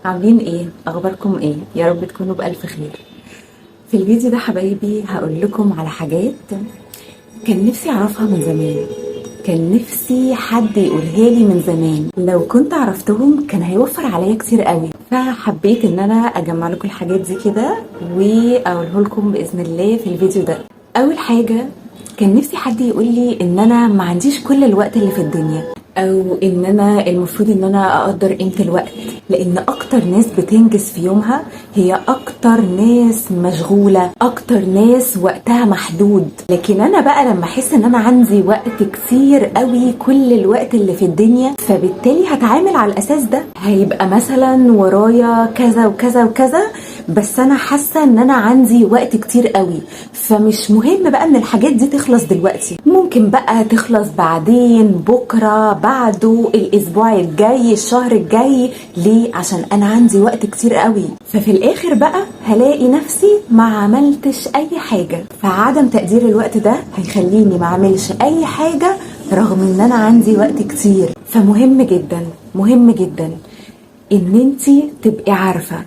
عاملين ايه؟ اخباركم ايه؟ يا رب تكونوا بألف خير. في الفيديو ده حبايبي هقول لكم على حاجات كان نفسي اعرفها من زمان، كان نفسي حد يقولها لي من زمان. لو كنت عرفتهم كان هيوفر عليا كتير قوي، فحبيت ان انا اجمع لكم الحاجات دي كده واقوله لكم باذن الله في الفيديو ده. اول حاجة، كان نفسي حد يقول لي ان انا ما عنديش كل الوقت اللي في الدنيا، او ان انا المفروض ان انا اقدر قيمة الوقت، لان اكتر ناس بتنجز في يومها هي اكتر ناس مشغولة، اكتر ناس وقتها محدود. لكن انا بقى لما احس ان انا عندي وقت كتير قوي، كل الوقت اللي في الدنيا، فبالتالي هتعامل على الاساس ده. هيبقى مثلا ورايا كذا وكذا وكذا، بس انا حاسه ان انا عندي وقت كتير قوي، فمش مهم بقى ان الحاجات دي تخلص دلوقتي، ممكن بقى تخلص بعدين، بكره، بعده، الاسبوع الجاي، الشهر الجاي. ليه؟ عشان انا عندي وقت كتير قوي. ففي الاخر بقى هلاقي نفسي ما عملتش اي حاجة. فعدم تقدير الوقت ده هيخليني ما اعملش اي حاجة رغم ان انا عندي وقت كتير. فمهم جدا، مهم جدا ان انتي تبقي عارفه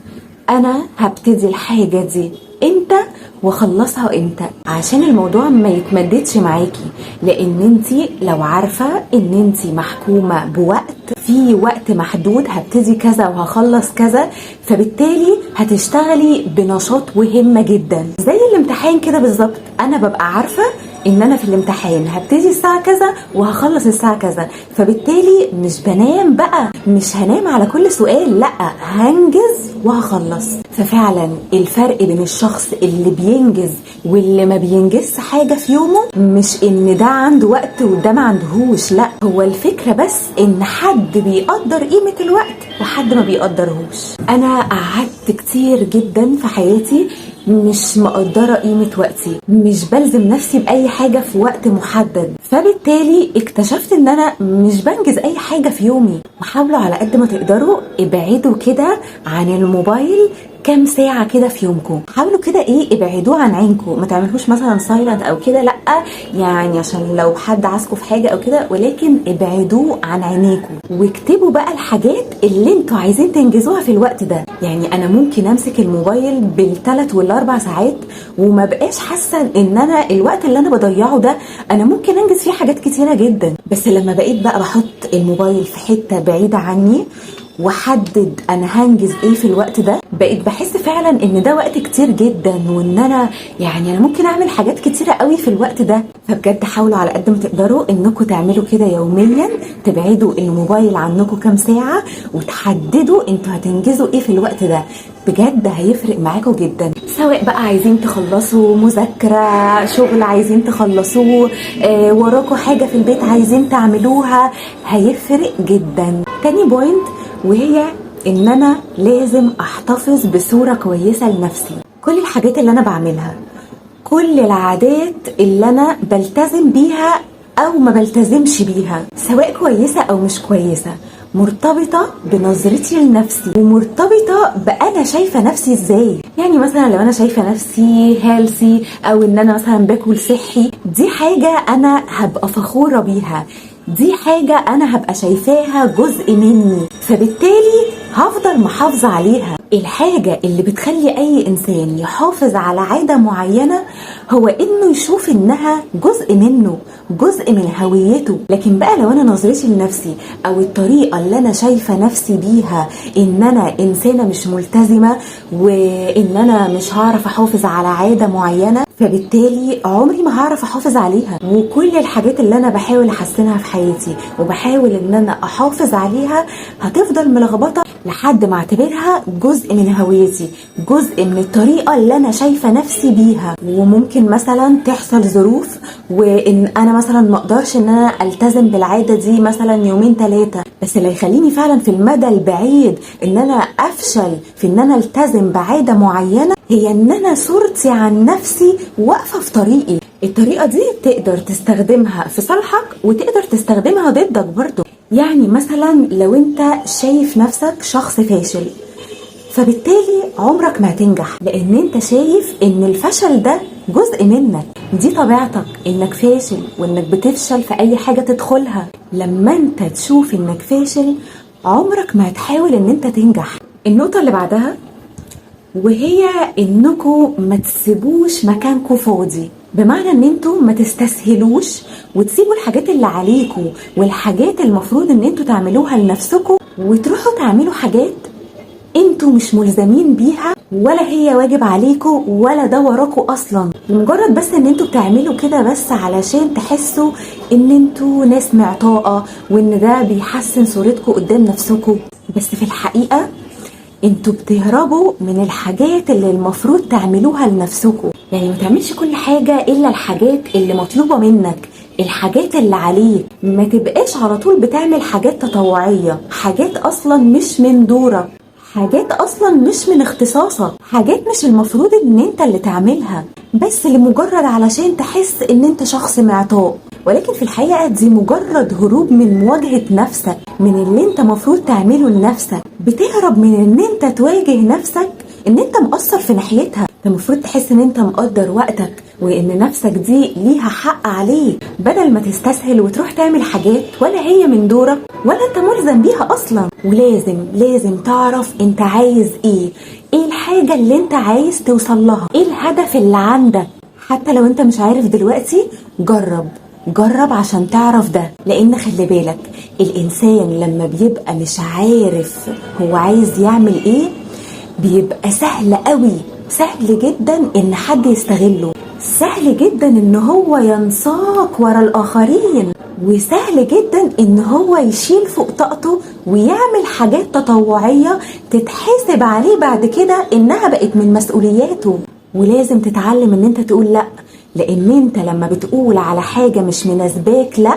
انا هبتدي الحاجة دي امتى واخلصها امتى، عشان الموضوع ما يتمددش معاكي. لان انتي لو عارفه ان انتي محكومة بوقت، في وقت محدود هبتدي كذا وهخلص كذا، فبالتالي هتشتغلي بنشاط وهمه جدا. زي الامتحان كده بالظبط، انا ببقى عارفه ان انا في الامتحان هبتدي الساعة كذا وهخلص الساعة كذا، فبالتالي مش بنام بقى، مش هنام على كل سؤال، لا، هنجز وهخلص. ففعلا الفرق بين الشخص اللي بينجز واللي ما بينجزش حاجة في يومه مش ان ده عنده وقت وده ما عندهوش، لا، هو الفكرة بس ان حد بيقدر قيمة الوقت وحد ما بيقدرهوش. انا قعدت كتير جدا في حياتي مش مقدرة قيمة وقتي، مش بلزم نفسي بأي حاجة في وقت محدد، فبالتالي اكتشفت ان انا مش بنجز اي حاجة في يومي. وحاولوا على قد ما تقدروا ابعدوا كده عن الموبايل كام ساعة كده في يومكم، حاولوا كده ابعدوه عن عينكم، ما تعملوش مثلا silent او كده، لا عشان لو حد عايزكم في حاجة او كده، ولكن ابعدوه عن عينيكم، واكتبوا بقى الحاجات اللي انتوا عايزين تنجزوها في الوقت ده. انا ممكن امسك الموبايل بالثلاث والاربع ساعات وما بقاش حاسة ان انا الوقت اللي انا بضيعه ده انا ممكن انجز فيه حاجات كتيرة جدا، بس لما بقيت بقى بحط الموبايل في حتة بعيدة عني وحدد انا هنجز ايه في الوقت ده، بقيت بحس فعلا ان ده وقت كتير جدا، وان انا انا ممكن اعمل حاجات كتيرة قوي في الوقت ده. فبجد حاولوا على قد ما تقدروا انكم تعملوا كده يوميا، تبعدوا الموبايل عنكم كام ساعة وتحددوا انتوا هتنجزوا ايه في الوقت ده، بجد هيفرق معاكم جدا. سواء بقى عايزين تخلصوا مذاكرة، شغل عايزين تخلصوه، وراكوا حاجة في البيت عايزين تعملوها، هيفرق جدا. تاني point، وهي ان انا لازم احتفظ بصورة كويسة لنفسي. كل الحاجات اللي انا بعملها، كل العادات اللي انا بلتزم بيها او ما بلتزمش بيها، سواء كويسة او مش كويسة، مرتبطة بنظرتي لنفسي ومرتبطة بأنا شايفة نفسي ازاي. مثلا لو انا شايفة نفسي healthy او ان انا مثلا باكل صحي، دي حاجة انا هبقى فخورة بيها، دي حاجة أنا هبقى شايفاها جزء مني، فبالتالي هفضل محافظة عليها. الحاجة اللي بتخلي أي إنسان يحافظ على عادة معينة هو إنه يشوف إنها جزء منه، جزء من هويته. لكن بقى لو أنا نظرتي لنفسي أو الطريقة اللي أنا شايفة نفسي بيها إن أنا إنسانة مش ملتزمة وإن أنا مش هعرف أحافظ على عادة معينة، فبالتالي عمري ما هعرف أحافظ عليها. وكل الحاجات اللي أنا بحاول أحسنها في حياتي وبحاول إن أنا أحافظ عليها هتفضل ملخبطة لحد ما اعتبرها جزء من هويتي، جزء من الطريقة اللي أنا شايفة نفسي بيها. وممكن مثلا تحصل ظروف وإن أنا مثلا ما أقدرش إن أنا ألتزم بالعادة دي مثلا يومين 3، بس اللي هيخليني فعلا في المدى البعيد إن أنا أفشل في إن أنا ألتزم بعادة معينة هي إن أنا صورتي عن نفسي واقفة في طريقي. الطريقة دي تقدر تستخدمها في صالحك وتقدر تستخدمها ضدك برضو. مثلا لو انت شايف نفسك شخص فاشل، فبالتالي عمرك ما هتنجح، لان انت شايف ان الفشل ده جزء منك، دي طبيعتك انك فاشل وانك بتفشل في اي حاجة تدخلها. لما انت تشوف انك فاشل عمرك ما هتحاول ان انت تنجح. النقطة اللي بعدها وهي انكم ما تسيبوش مكانكم فاضي، بمعنى ان انتوا ما تستسهلوش وتسيبوا الحاجات اللي عليكم والحاجات المفروض ان انتوا تعملوها لنفسكم وتروحوا تعملوا حاجات انتوا مش ملزمين بيها ولا هي واجب عليكم ولا ده وراكم اصلا، لمجرد بس ان انتوا بتعملوا كده بس علشان تحسوا ان انتوا ناس معطاءة وان ده بيحسن صورتكم قدام نفسكم. بس في الحقيقة انتوا بتهربوا من الحاجات اللي المفروض تعملوها لنفسكم. يعني ما تعملش كل حاجة الا الحاجات اللي مطلوبة منك، الحاجات اللي عليك. ما تبقاش على طول بتعمل حاجات تطوعية، حاجات اصلا مش من دورك، حاجات اصلا مش من اختصاصك، حاجات مش المفروض ان انت اللي تعملها، بس لمجرد علشان تحس ان انت شخص معطاء. ولكن في الحقيقة دي مجرد هروب من مواجهة نفسك، من اللي انت مفروض تعمله لنفسك. بتهرب من ان انت تواجه نفسك ان انت مقصر في ناحيتها. انت المفروض تحس ان انت مقدر وقتك وان نفسك دي ليها حق عليك، بدل ما تستسهل وتروح تعمل حاجات ولا هي من دورك ولا انت ملزم بيها اصلا. ولازم لازم تعرف انت عايز ايه، ايه الحاجة اللي انت عايز توصل لها، ايه الهدف اللي عندك. حتى لو انت مش عارف دلوقتي جرب، جرب عشان تعرف ده. لان خلي بالك الانسان لما بيبقى مش عارف هو عايز يعمل ايه بيبقى سهل قوي، سهل جدا ان حد يستغله، سهل جدا ان هو ينساق ورا الاخرين، وسهل جدا ان هو يشيل فوق طاقته ويعمل حاجات تطوعية تتحاسب عليه بعد كده انها بقت من مسؤولياته. ولازم تتعلم ان انت تقول لا، لان انت لما بتقول على حاجة مش مناسباك لا،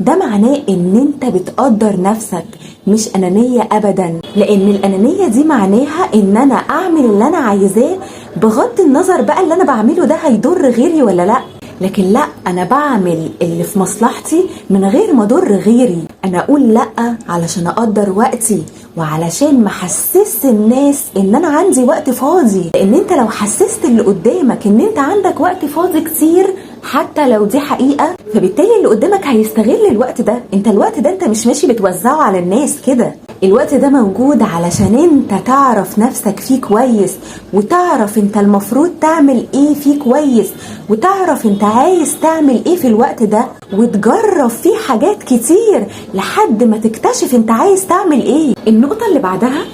ده معناه ان انت بتقدر نفسك، مش انانية ابدا. لان الانانية دي معناها ان انا اعمل اللي انا عايزاه بغض النظر بقى اللي انا بعمله ده هيضر غيري ولا لا. لكن لا، انا بعمل اللي في مصلحتي من غير ما اضر غيري. انا اقول لا علشان اقدر وقتي وعلشان ما احسس الناس ان انا عندي وقت فاضي. لان انت لو حسست اللي قدامك ان انت عندك وقت فاضي كتير حتى لو دي حقيقة، فبالتالي اللي قدامك هيستغل الوقت ده. انت الوقت ده انت مش ماشي بتوزعه على الناس كده، الوقت ده موجود علشان انت تعرف نفسك فيه كويس، وتعرف انت المفروض تعمل ايه فيه كويس، وتعرف انت عايز تعمل ايه في الوقت ده، وتجرب فيه حاجات كتير لحد ما تكتشف انت عايز تعمل ايه. النقطة اللي بعدها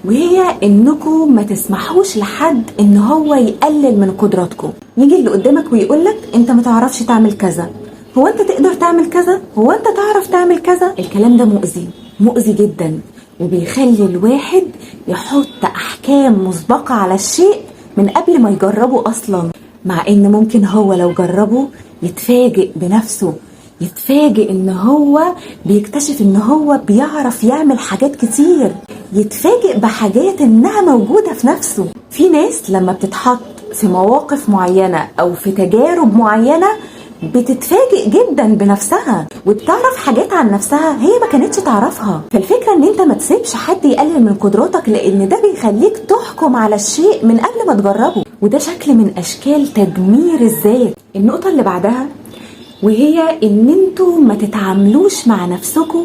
وهي انكم ما تسمحوش لحد ان هو يقلل من قدراتكم. يجي اللي قدامك ويقولك انت ما تعرفش تعمل كذا، هو انت تقدر تعمل كذا، هو انت تعرف تعمل كذا. الكلام ده مؤذي، مؤذي جدا، وبيخلي الواحد يحط احكام مسبقة على الشيء من قبل ما يجربه اصلا، مع ان ممكن هو لو جربه يتفاجئ بنفسه، يتفاجئ ان هو بيكتشف ان هو بيعرف يعمل حاجات كتير، يتفاجئ بحاجات انها موجودة في نفسه. في ناس لما بتتحط في مواقف معينة او في تجارب معينة بتتفاجئ جدا بنفسها وبتعرف حاجات عن نفسها هي ما كانتش تعرفها. فالفكرة ان انت ما تسيبش حد يقلل من قدراتك، لان ده بيخليك تحكم على الشيء من قبل ما تجربه، وده شكل من اشكال تدمير الذات. النقطة اللي بعدها وهي ان انتوا ما تتعاملوش مع نفسكم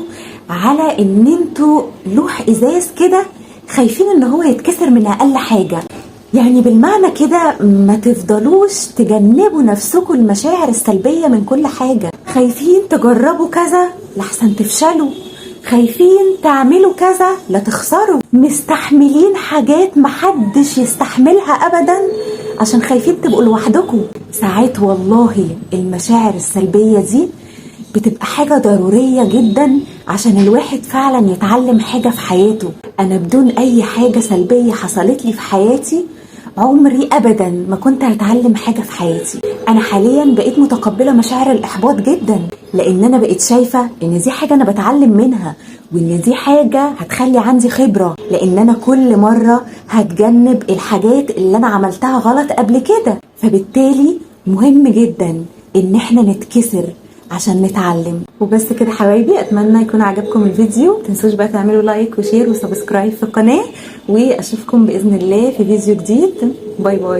على ان انتوا لوح ازاز كده خايفين ان هو يتكسر من اقل حاجة. يعني بالمعنى كده ما تفضلوش تجنبوا نفسكم المشاعر السلبية من كل حاجة. خايفين تجربوا كذا لحسن تفشلوا، خايفين تعملوا كذا لا تخسروا، مستحملين حاجات محدش يستحملها ابدا عشان خايفين تبقوا لوحدكم. ساعات والله المشاعر السلبية دي بتبقى حاجة ضرورية جدا عشان الواحد فعلا يتعلم حاجة في حياته. أنا بدون أي حاجة سلبية حصلت لي في حياتي عمري أبدا ما كنت هتعلم حاجة في حياتي. أنا حاليا بقيت متقبلة مشاعر الإحباط جدا، لأن أنا بقيت شايفة إن دي حاجة أنا بتعلم منها، وإن دي حاجة هتخلي عندي خبرة، لأن أنا كل مرة هتجنب الحاجات اللي أنا عملتها غلط قبل كده. فبالتالي مهم جدا إن احنا نتكسر عشان نتعلم. وبس كده حبايبي، اتمنى يكون عجبكم الفيديو. متنسوش بقى تعملوا like و share و subscribe في القناة، واشوفكم باذن الله في فيديو جديد. bye bye.